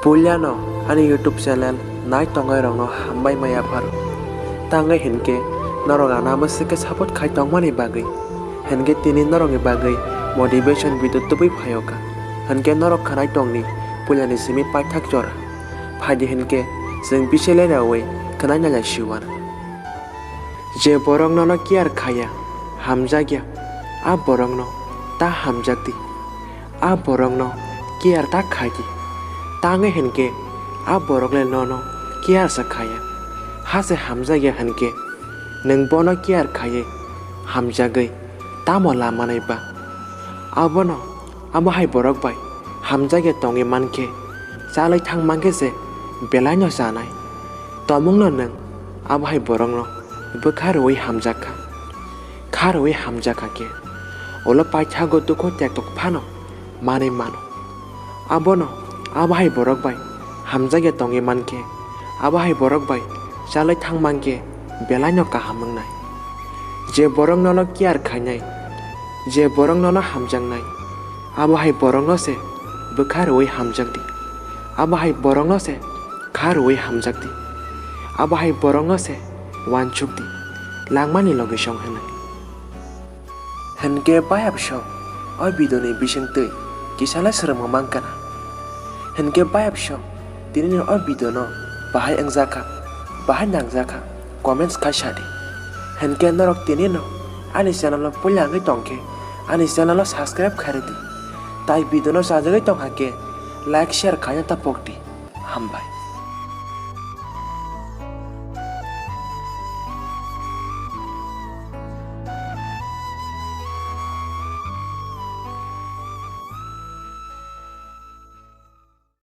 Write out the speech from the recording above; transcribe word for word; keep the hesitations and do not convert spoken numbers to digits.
Puilano ani YouTube channel nai tongnai rokno hambai maya pharo. Tangwi hinkhe norok ano abo swkhe support khai tongmani bagwi. Hinkhe tini norokni bagwi motivation video tubui phaio kha. Hinkhe norok khwnai tongni puilani simi paithak jora. Phaidi hinkhe chwng biselai raui khwnai nailai siwana. Je borok nono care khaya, hamjakya, a borokno ta hamjakdi. A borokno care ta khaidi. Tangwi hinkhe a borok le nono care sa khaya. Hase hamjakya hinkhe nwng bono care khaiwi hamjagwi tamo lamanai ba? Abono abo hai borok bai hamjakya tongwi mankhe, chalwi thang mankhe se belaino chanai. Tomungno nwng abo hai borokno bwkha rwui hamjak kha. Kha rwui hamjak kha khe, ulo paithago dukhu tektok phano manwi mano. Abono abo hai borok bai hamjakya tongwi mankhe, abo hai borok bai chalwi thang mankhe belaino kaham wngnai. Je borok nono care khainai, je borok nono hamjaknai, abo hai borokno se bwkha rwui hamjakdi. Abo hai borokno se kha rwui hamjakdi. Abo hai borokno se uansukdi, langmani logisong hwnwi. Hinkhe bayapsong o video ni bisingtwi kisa le swrwngma mankha na. Hinkhe bayapsong tini ni o video no bahai wngjakha, bahai nangjakha, comments khai sadi. Hinkhe norok tini no ani channel o puila wngwi tongkhe ani channel o subscribe khai rwdi. Tai video no chajagwi tongkha khe like share khaina ta pokdi. Hambai.